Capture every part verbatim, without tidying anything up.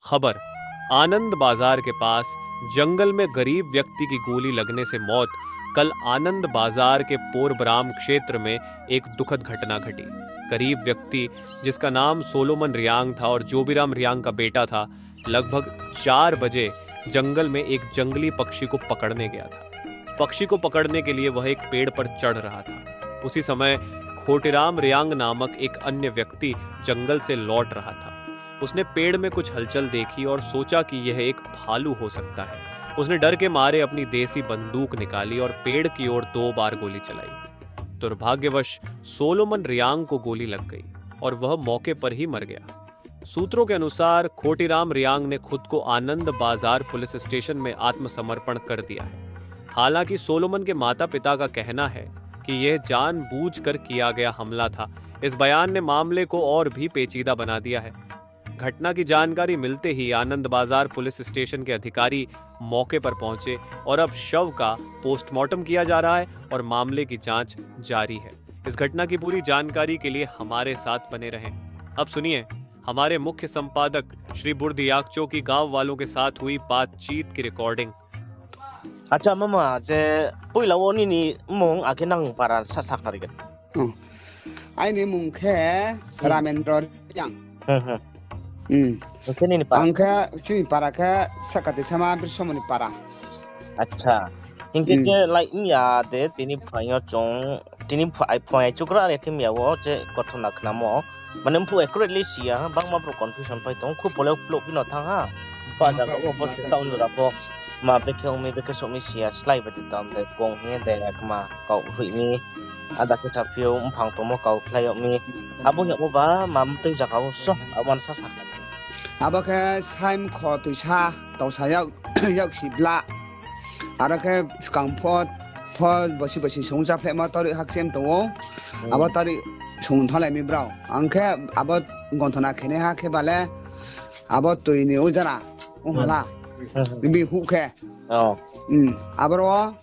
खबर, आनंद बाजार के पास जंगल में गरीब व्यक्ति की गोली लगने से मौत। कल आनंद बाजार के पोरबराम क्षेत्र में एक दुखद घटना घटी। गरीब व्यक्ति, जिसका नाम सोलोमन रियांग था और जोबीराम रियांग का बेटा था, लगभग चार बजे जंगल में एक जंगली पक्षी को पकड़ने गया था। पक्षी को पकड़ने के लिए वह एक पेड़ पर चढ़ रहा था। उसी समय खोटीराम रियांग नामक एक अन्य व्यक्ति जंगल से लौट रहा था। उसने पेड़ में कुछ हलचल देखी और सोचा कि यह एक भालू हो सकता है। उसने डर के मारे अपनी देसी बंदूक निकाली और पेड़ की ओर दो बार गोली चलाई। दुर्भाग्यवश सोलोमन रियांग को गोली लग गई और वह मौके पर ही मर गया। सूत्रों के अनुसार, खोटीराम रियांग ने खुद को आनंद बाजार पुलिस स्टेशन में आत्मसमर्पण कर दिया है। हालांकि सोलोमन के माता-पिता का कहना है कि यह जानबूझकर किया गया हमला था। इस बयान ने मामले को और भी पेचीदा बना दिया है। घटना की जानकारी मिलते ही आनंद बाजार पुलिस स्टेशन के अधिकारी मौके पर पहुंचे और अब शव का पोस्टमार्टम किया जा रहा है और मामले की जांच जारी है। इस घटना की पूरी जानकारी के लिए हमारे साथ बने रहें। अब सुनिए हमारे मुख्य संपादक श्री बुर्द याकचो की गांव वालों के साथ हुई बातचीत की recording. Acha, mama, je poila wo nini mmung akhe nang para sa sakhnari khe. Hmm. Aini mmung khe Ramendra Riang. Hmm, hmm. Hmm. Khe nini para? Ang khe chini para khe Sakati Sama Brisomoni para. Acha. Hingkhe khe lai ya de tini phaing yo chung, tini phaing, phaing chukra re khe mia wo je kothona khnamo. Mane mphuh accurately siya, bangma brouh confusion pai tong, khu poleo plouh phino thanng ha. Pha jaga wo bo se taoh jora pho, ma bekhe ong mi, bekhe souh mi siya, slái bai de tam de, kong hing de, kma, kau hoih mi, ada khe saphi ou, mphang tongmo kau khlai yag mi. Abo hing yagmo ba, ma mtui jaga wo so, abo no sa sakhnari. Abo khe saimkho toisa, tosa yak, yaksi bla. Aro khe skang pho, pho bosi bosi song chá phlehmo tari hakchem tong ou. Abo tari song thanglai mi brao. Ang khe abo gonthona khenaiha khe ba le, abo tui ni ujara ong ha la. Bini huh khe. Aboro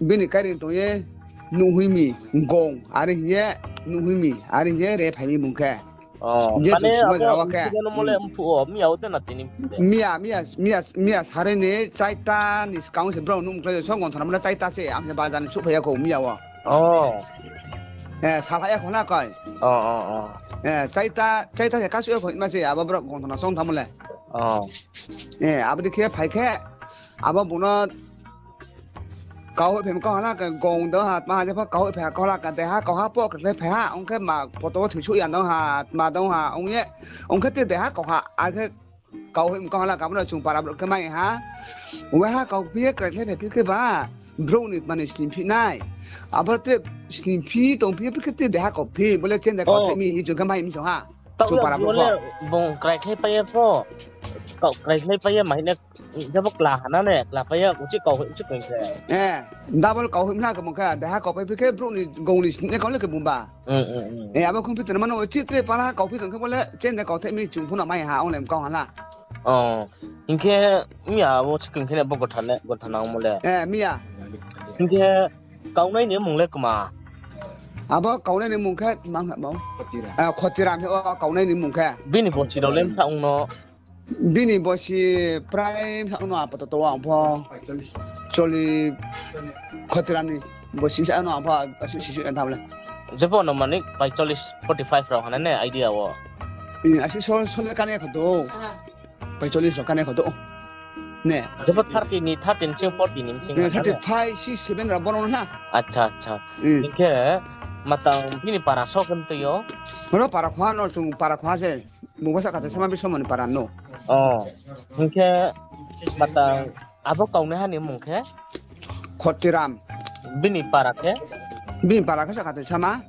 bini kaireing tong ye nuhhoih mi gong, are hing ye nuhhoih mi, are hing ye re phai mi bung khe. Je chung sima jora wo khe. Mane abo incident no mole mphuh wo, miya wo de na tini mphuh de? Miya, miya, miya, miya sari ni chaita ni skang se brao nuh mklai so gonthona mole chaita se, ang se bazar ni souhphai ya kho miya wo. Salha ya kho na koi. Chaita, chaita se kasuh ya kho ma se, abo brao gonthona song thanngmo le. Abo dei khe phai khe, abo bung no kau hoih phai mi kau ha la khe gong dong ha, tma ha jepho kau hoih phai ha kau la khe deha kau ha pho krekhlai phai ha, ong khe ma poto wo thoisuh ya dong ha, tma dong ha, ong ye, ong khe te deha kau ha, ar khe kau hoih mi kau ha la khe abo no chung para brouh khe mai ha. Waiha kau phi ye krekhlai phai phi khe ba, brouh ni tma ni sning phi nai. Abo te sning phi tong phi ye phi khe te deha kau phi, bo le chende kau thai mi hing chung khe mai mi song ha. Chung para brouh le bung kraikhlai pai ye pho. Kau kraikhlai pai ye ma hing ne, jabo kla ha na ne, kla pai ye, uchih kau hoih uchih kau khe. Double kau hoih mla khe bung khe, deha kau pai phi khe brouh ni gong ni sning ne kau le khe bung ba. Abo khong phi tong mano, uchih tre para kau phi tong khe bo le, chende kau thai mi chung pho no mai ha, ong le kau ha la. Hing khe, miya abo chikung khe ne bo gotha nangmo le. Miya. Hing khe, kaunai ni mmung le kma? Abo kaunai ni mmung khe tma hing bo? Khotiram. Khotiram hing o kaunai ni mmung khe. Bini bosi rao le bsa ong no? Bini bosi prai bsa ong no apatoto ang pho. Choli, Khotiram ni bosi bsa ong no ang pho, asuh sisuh ya tham le. Jepho no mani paicholish, forty five rao hana ne idea wo. Asuh so, so le kane kho do. Paicholish rao kane kho do. Ne. Jepho thirty ni, thirty ni sing forty ni sing thirty five, six, seven rao bono na. Acha, acha. Hing khe matang bini para so khe mtui yo? Ro para khuha no, chung para khuha se. Bung bo Sakati Sama Brisomoni para no. Hing khe matang abo kaunaiha ni mmung khe? Khotiram. Bini para khe? Bini para khe Sakati Sama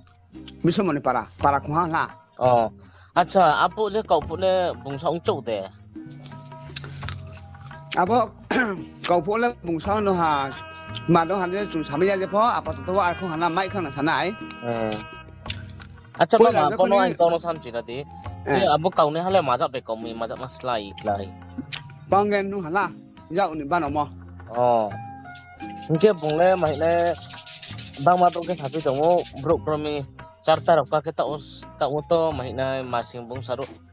Brisomoni para, para khuha hla. Acha, aphuh je kauphuh le bungsa ongchouh de? Abo kauphuh le bungsa no ha, ma dong ha le chung samai ya jepho, apatoto wo ar khong ha na mai khang na sanai. Acha, mama, bono ang kau no samchina di. Je abo kaunaiha le majak bai kau mi, majak na slái klái. Banggen nung ha la, yak ni banomo. Hing khe bung le ma hing nai, bangma brouh khe saphi tong ou, brouh kromi, charta rao ka khe taoh wo to ma hing nai, masing bung saruh.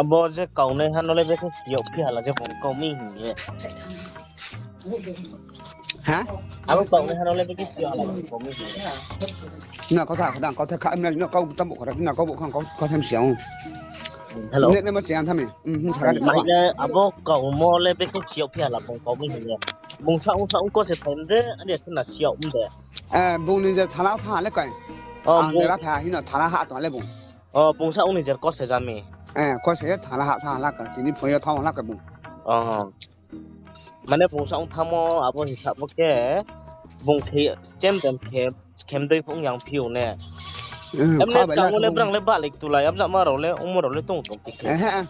abo je kaunaiha no le bekhe si yagphi hala je bung kau mi hing ye. Ha? Abo kaunaiha no le bekhe si yag hala bung kau mi hing ye. Na kautha khadang, kautha kha, na, na kau tambo khara, na kau bo khang, kau, kau tham si yag. Hello. Ne, ne ma chiang tham ni. Hmm, hmm, sakha de. Mai le abo kaumo le bekhe si yagphi hala bung kau mi hing ye. Bung sa ong sa ong ko se phai de, ani ya na si yag de. Eh, bung ni je thana tha le kai. Oh, ang bung ra pha hino thana ha tong le bung. Oh, bung sa ong ni jer ko se jami. Eh, ko se thana ha tha la ka, tini phone yo thang la ka bung. Oh. Mane bung sa ong thamo abo hisab bo khe, bung khe chem dem khe, khem dei phung yang phiu ne. Hmm, emne kha bai la tang le bung. Brang le balek tulai, abjak ma rao le, ongmo rao le tong tong khe. Eh, eh.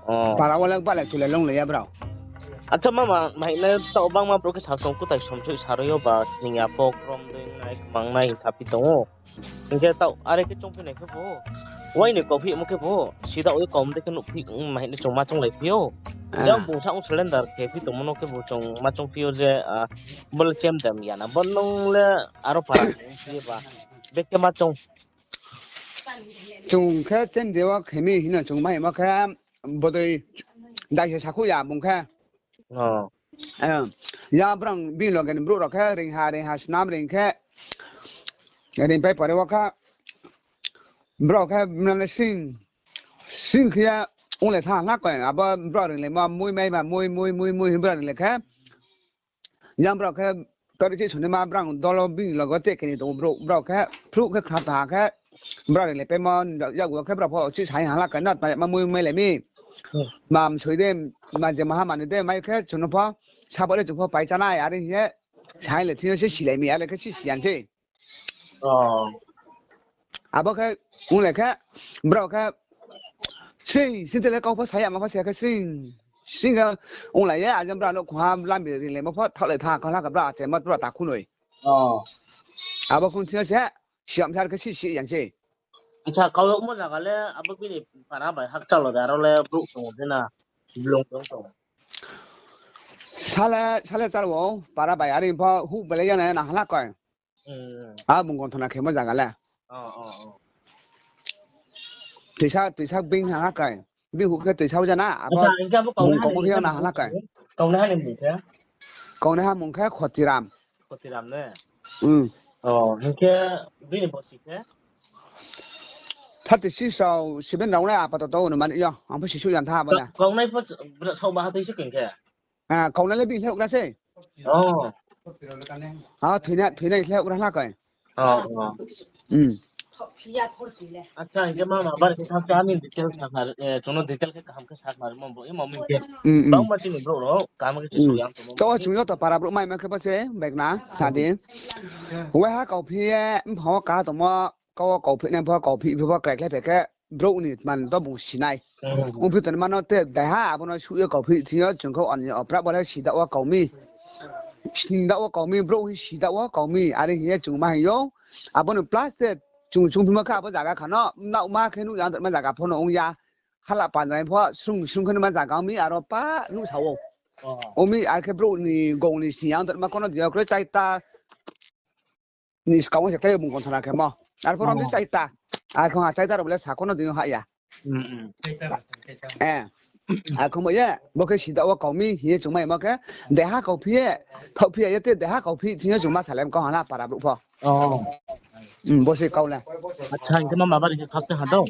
Oh. Para wo le balek tulai long le ya brao. Acha mama, mai le tao bangma brouh khe sa tong kutai somsoi saroi yo ba, sning ya pho, krom dei nai, kmang nai, sa phi tong ou. Hing khe taoh are khe choungphi nai khe bo, uaini kauphimo khe bo, sida oi kaum de khe nuhphi, um, ma hing le chung ma chounglai phi ou. Ah. Jang bung sa ong surrender khe phi tongmo no khe bo chung ma choungphi ou je, ah, bo le chem dem ya na. Bo nung le aro para khe phi ba, bekhe ma choung. Chung khe chem de wo khe mi hino chung ma himo khe, bodei dai se sakhouh ya bung khe. Oh. Eh, ya brang bini loge ni brouh rao khe ringha, ringha snam ring khe, ring pai pore wo kha, brao khe mnang le sing, sing khe ya ong le tha hla koi, abo brao ring le ma mui mai ma mui, mui, mui, mui hing brao ring le khe, ya brao khe tori chi soni ma brang dolo bini loge te khe ni tong brouh, brao khe phruh khe khna tha khe, brao ring le paimo, yagu khe brao pho chi sai hla koi na, ma mui mai le mi. Hmm. Ma msoi de, ma je maha mani de, mai khe chung no pho, sabo le chung pho pai chánai, are hing ye, sai le thing yo se silai mi, are khe si siyan se. Oh. Abo khe, ong le khe, brao khe, sing, sing te le kau pho saya, ma pho saya khe sing, sing khe, ong lai ye, ajang brao no khongha lambi ring le ma pho, thaoh le tha, kau la khe brao achaimo brao ta khunoi. Oh. Abo khun thing yo se, siyam sar khe si si yang se. Acha, kau yagmo zaga le, abo bini para bai hakchal wo de, aro le brouh tong de na, blung tong tong. Sale, sale chal wo, para bai, are pho huh belai ya na, na hla koi. Hmm. A bung gonthona khemo zaga le. Oh, oh, oh. Tuisa, tuisa bing hla koi. Bing huh khe tuisa ja na, abo acha, hing khe abo bung kaunaiha kong ni khe na hla koi. Kaunaiha ni mung khe? Kaunaiha mung khe Khotiram. Khotiram ne? Hmm. Oh, hing khe bini bosi khe? Thirty six rao, seven rao le apatoto onumani yo. Ang pho sisuh ya tha abo le. Kaunai pho ch-, bra-, saoba ha tui se koi khe? Ah, kaunai le bini le houhgra se. Oh. Ah, thoinai, thoinai le houhgra hla koi. Oh, oh. Hmm. Acha, hing khe mama bari khe thang cha, ani detail sakhnari, eh, chung no detail khe kaham khe sakhnari mo bo, imo mi khe. Hmm, hmm. Bangma chini brouh rao, kaham khe se soi yang tongmo. To chung joto para brouh mai ma khe bo se, bag na, tha di. Waiha kauphi ye, mphang wo ka tongmo, kau wo kauphi nai pho, kauphi phi pho, krai khlai phai khe, brouh ni man to bung sinai. Hmm. Ongphi tongma no te daiha abo no suh ye kauphi thing yo chung khe ani opra bo le sida wo kau mi. Sida wo kau mi, brouh hi sida wo kau mi, are hing ye chung ma hing ou. Abo no plus te chung chungphimo khe abo zaga kha no, naoma khe nuh ya ongtongma zaga pho no ong ya. Hala pandrai pho srung srung khe numa zaga ong mi, aro pa nuh sa ou. Oh. Ong mi, are khe brouh ni gong ni sning ya ongtongma kono di yo kroi chaita ni skang wo se khlai bung gonthona khemo. Arphuh rom di chaita. Arkhong ha chaita rao le sa kono di yo hah ya. Hmm, hmm. Eh. Arkhong bo ye, bo khe sida wo kau mi hing ye chung mai mo khe, daiha kauphi ye, thaohphi ya ye te daiha kauphi thing yo chung ma salai kau ha na para brouh pho. Oh. Hmm, bo se kau le. Acha, hing khe mama bari khe khakchang ha do.